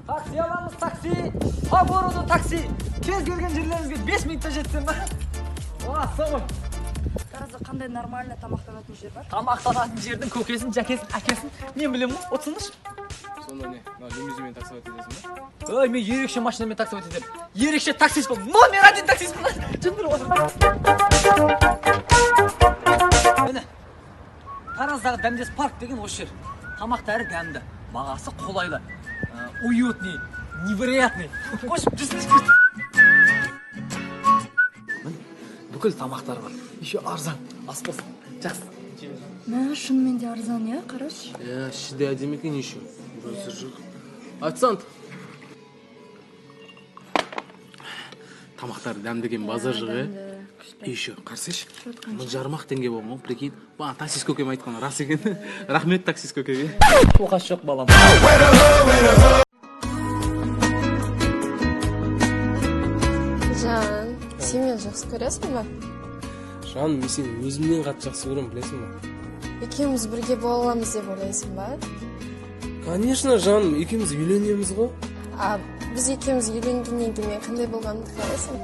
Такси аламыз, такси. По городу такси. Кез келген жерлеріңізге 5 минутта жетсем ба? О, Таразда қандай нормально тамақтанатын жер бар? Тамақтанатын жердің көкесін, жәкесін, әкесін мен білемін ғой. Отырсаңдаршы. Сонда не, мына лимузинмен таксовать етесің ба? Ой, мен ерекше машинамен таксовать етемін. Ерекше таксист бол. Номер один таксист бол. Жындыр отыр. Міне. Тараздағы Дәмдес парк деген осы жер. Тамақтары дәмді, бағасы қолайлы. Уютный, невероятный. Қойшы, жүрсінші. Міне, бүкіл тамақтар бар. Еще арзан. Ас болсын. Жақсы. Мә, шынымен де арзан, иә, қарашы. Иә, іші де әдемі екен еще. Базар жоқ. Официант. Тамақтары дәмді екен, базар жоқ, иә? Еще, қарасайшы, 1500-ақ теңге болған ғой, прикинь. Бағана таксист көкем айтқан рас екен. Рахмет таксист көкеге. Тоқаш жоқ, балам. Жан, сен мені жақсы көресің ба? Жаным, мен сені өзімнен қатты жақсы көремін, білесің ба? Екеуміз бірге бола аламыз деп ойлайсың ба? Конечно, жаным, екеуміз үйленеміз ғой. А біз екеуміз үйленгеннен кейін мен қандай болғанымды қалайсың?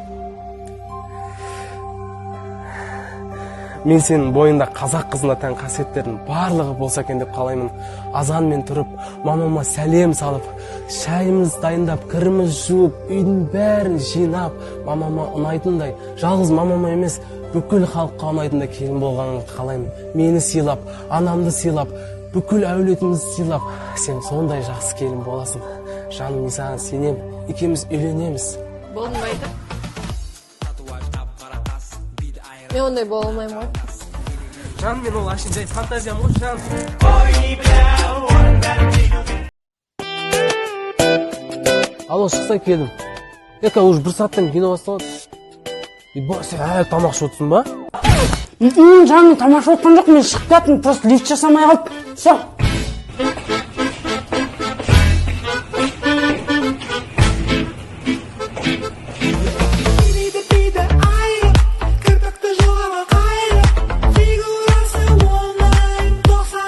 Мен сенің бойында қазақ қызына тән қасиеттердің барлығы болса екен деп қалаймын. Азанмен тұрып, мамама сәлем салып, шайымыз дайындап, кіріміз жуып, үйдің бәрін жинап, мамама ұнайтындай, жалғыз мамама емес, бүкіл халыққа ұнайтындай келін болғанын қалаймын. Мені сыйлап, анамды сыйлап, бүкіл әулетімізді сыйлап, сен сондай жақсы келін боласың. Жаным, мен саған сенемін, екеуміз үйленеміз. Болдың ба айтып? Мен ондай бола алмаймын ғой. Жаным, мен ол әшейін жай фантазиям ғой, жан. Алло, шықса келдім. Ека, уже бір сағаттан кино басталады. Еба, сен әлі тамақ ішіп отырсың ба? Жаным, тамақ ішіп отқан жоқ, мен шығып кеттім, просто лифт жасамай қалып. Все.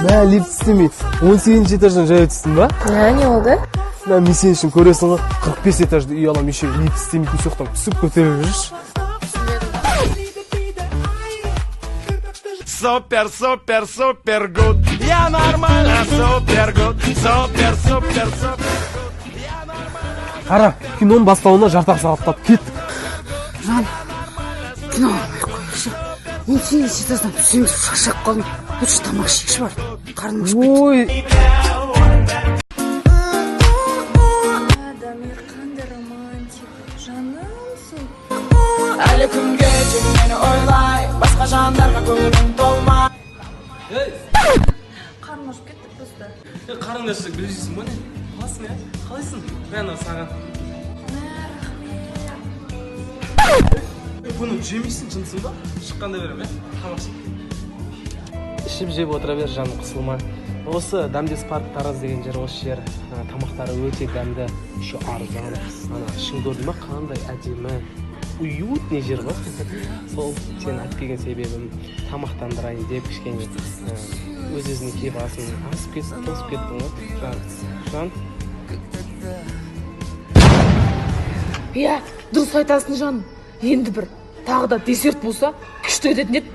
Мә, лифт істемей, 18 этаждан жаяу түстің ба? Иә, не болды? Мә, мен сен үшін көресің ғой, 45 этажды үй аламын, еще лифт істемейтін соқтан түсіп көтеріп жүрші. Супер, супер, супер гуд. Я нормально, супер гуд. Супер, супер, супер. Қара, киноның басталуына жарты ақ сағаттап кеттік. Жан, кино алмай қояйықшы. 18 этаждан түсеміз, шаршап қалдым. Лучше тамақ ішейікші бар. Қарным ашып кетті. Ой, Дамир қандай романтик. Жанымсың. Әлі күнге тек мені ойлай, басқа жандарға көңілің толмай. Қарным ашып кетті просто. Қарның ашса гүл жейсің ба не? Қалайсың, ә? Қалайсың? Мә, анау саған. Мә, рахмет. Бұны жемейсің, жынсың ба? Шыққанда беремін, ә? Тамақ іш. Ішіп жеп отыра бер, жаным, қысылма. Осы Дәмдес парк Тараз деген жер, осы жер. Тамақтары өте дәмді, еще арзан. Ана ішін көрдің ба, қандай әдемі. Уютный жер ғой. Сол сені алып келген себебім тамақтандырайын деп кішкене өз өзіне келіп аласың. Асып кетіп, тосып кеттің ғой. Жан, жан. Иә, дұрыс айтасың, жаным. Енді бір тағы да десерт болса, күшті өтетін еді.